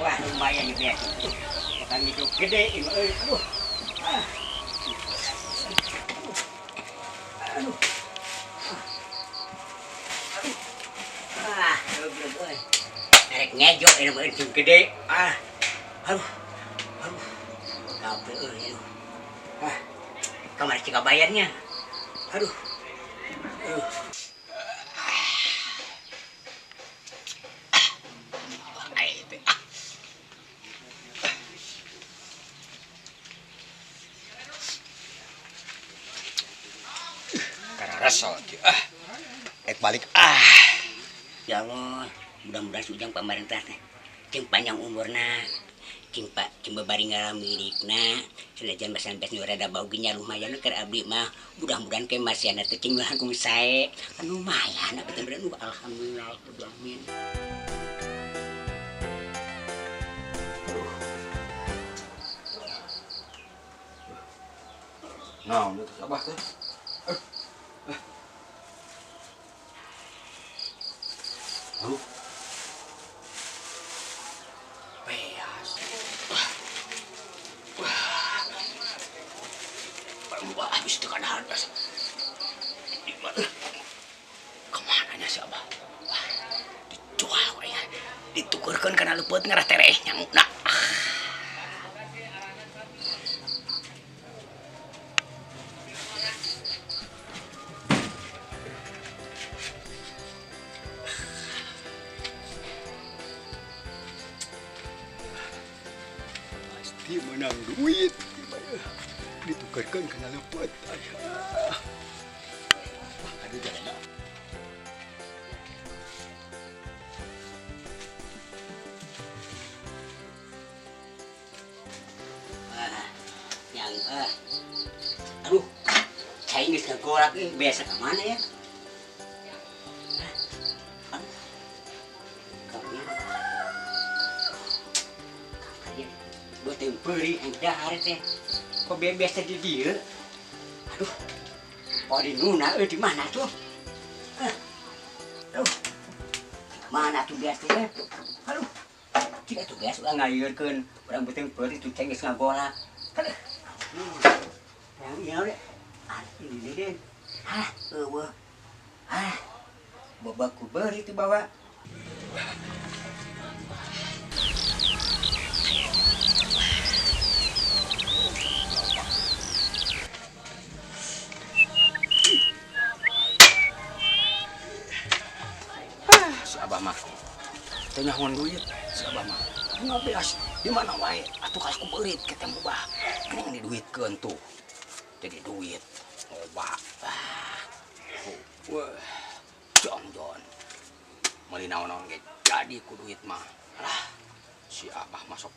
Wah, lumayan nih beas. Makan itu gede ini euy. Aduh. Aduh. Ah, goblok euy. Erek ngejo ini mah encung gede. Ah. Aduh. Aduh. Capek euy. Ah. Kamar cika bayarnya. Aduh. Aduh. Karena ah. Ek balik ah. Ya Allah, mudah-mudahan sujang pamarentah teh cing panjang umurna, cing pak cing babari ngalamirikna, senajan masan bes nu rada bau ge nya lumayan keur abdi mah. Mudah-mudahan ke masiana teh cing langkung sae. Kan lumayan abdi teh bener alhamdulillah amin. Nah, udah terus abah teh. Aduh. Beas. Wah, habis itu kan harga. Kemana nya si abah? Wah, dijual we nya. Ditukurkeun kana leupeut ngarah tereh nyangukna. Pasti menang duit, ditukarkan kena lepet. Aduh jalan. Yang aduh, saya nggak sekolah ini biasa kemana ya? Beri yang dahar teh, kok biasa di dia? Aduh, kok di nuna, di mana tuh? Aduh, mana tuh biasa teh? Aduh, tidak tuh biasa orang ngaliurkeun, orang beteng beri tuh cengis ngagola. Aduh, yang iya deh, ah ini deh, hah, eueuh, hah, babaku beri tuh bawa. Abah mah teu nyahoan duit si abah mah ngobeas di mana wae atuh kalah ku beurit ketemu bah geuning diduitkeun tuh jadi duit loba. Wah, jongjon meuli naon-naon ge jadi ku duit mah. Lah si abah masuk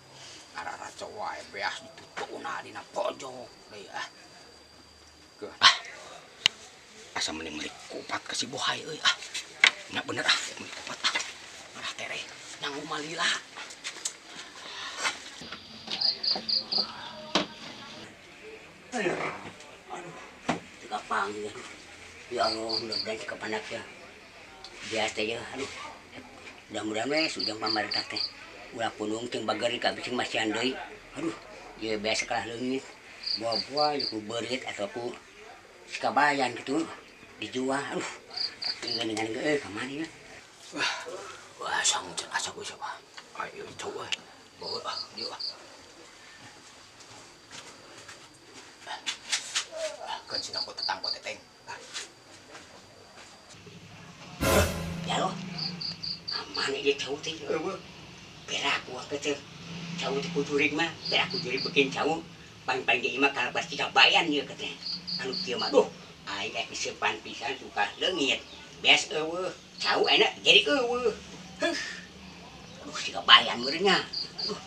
ngararaco wae beas ditutuna dina pojok deui ah. Ke ah asa mending meuli kupat ka si Bohai euy ah. Nggak bener ah, meuli kupat ah. Marah tereh, nanggung malila. Aduh, aduh, kapang ya. Ya Allah, mudah-mudahan cekap anak ya. Biasa ya, aduh. Mudah-mudahan we sujang pamarentah teh. Ulah pundung cing bager ka bicing masihan deui. Aduh, ya biasa kalah leungit. Buah-buah ku beurit atau ku sikabayan gitu dijual. Aduh. Dengan ke mana ya? Wah, wah, sanggup asa gue siapa? Ayo coba, bawa ah, dia ah. Kan sini aku tetang kok teteng. Ya lo, mana dia cowok teh? Perak gua kecil, cowok teh kujurik mah, perak kujurik bikin cowok. Paling-paling dia mah kalau pasti kabayan dia katanya. Anu kia mah, duh, ayah kesepan pisan suka leungit. Beas eueuh, cau enak jadi eueuh. Huh. Aduh, si kabayan meureunnya. Aduh.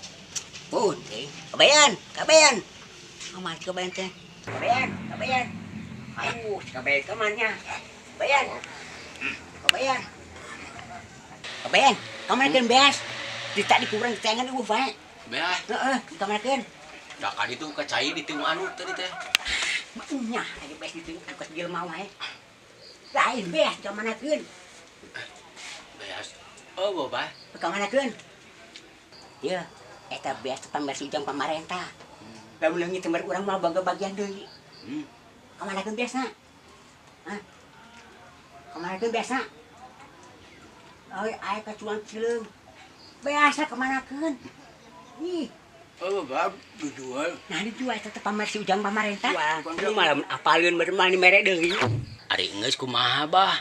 Pun teh, kabayan, kabayan. Aman si kabayan teh. Kabayan, kabayan. Aduh, si kabayan ka mana? Kabayan. Kabayan. Kabayan, kamanakeun beas? Di tadi kurang tengan eueuh bae. Beas. Heeh, kamanakeun? Da ka ditu ka cai di tiung anu tadi teh. Nya, aya beas di tiung anu jelema wae. Lain beas kamanakeun? Beas. Oh, bae. Kamanakeun? Ya, eta beas teh pamer si Ujang pamarentah. Lamun leungit teh urang mah boga bagian deui. Kamanakeun beasna? Hah? Kamanakeun beasna? Oi, aya kacuan cileung. Beasna kamanakeun? Ih, Oh, bab dijual. Nah, dijual eta teh pamer si Ujang pamarentah. Wah, ini malah apaleun meureun mah mere deui. Ari geus kumaha, Bah?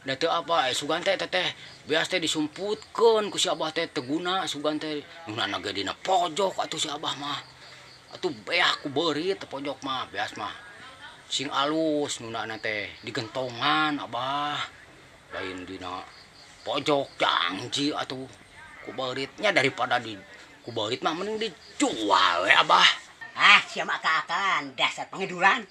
Da teu apa sugan teh teh beas teh disumputkeun ku si Abah teh teu guna sugan teh nunana ge dina pojok atuh si Abah mah. Atuh beah ku beurit teh pojok mah beas mah. Sing alus nunana teh digentongan, Abah. Lain dina pojok janji atuh ku beuritnya daripada di ku beurit mah mending dijual we, Abah. Ah, sia mah akal-akalan, dasar pangedulan.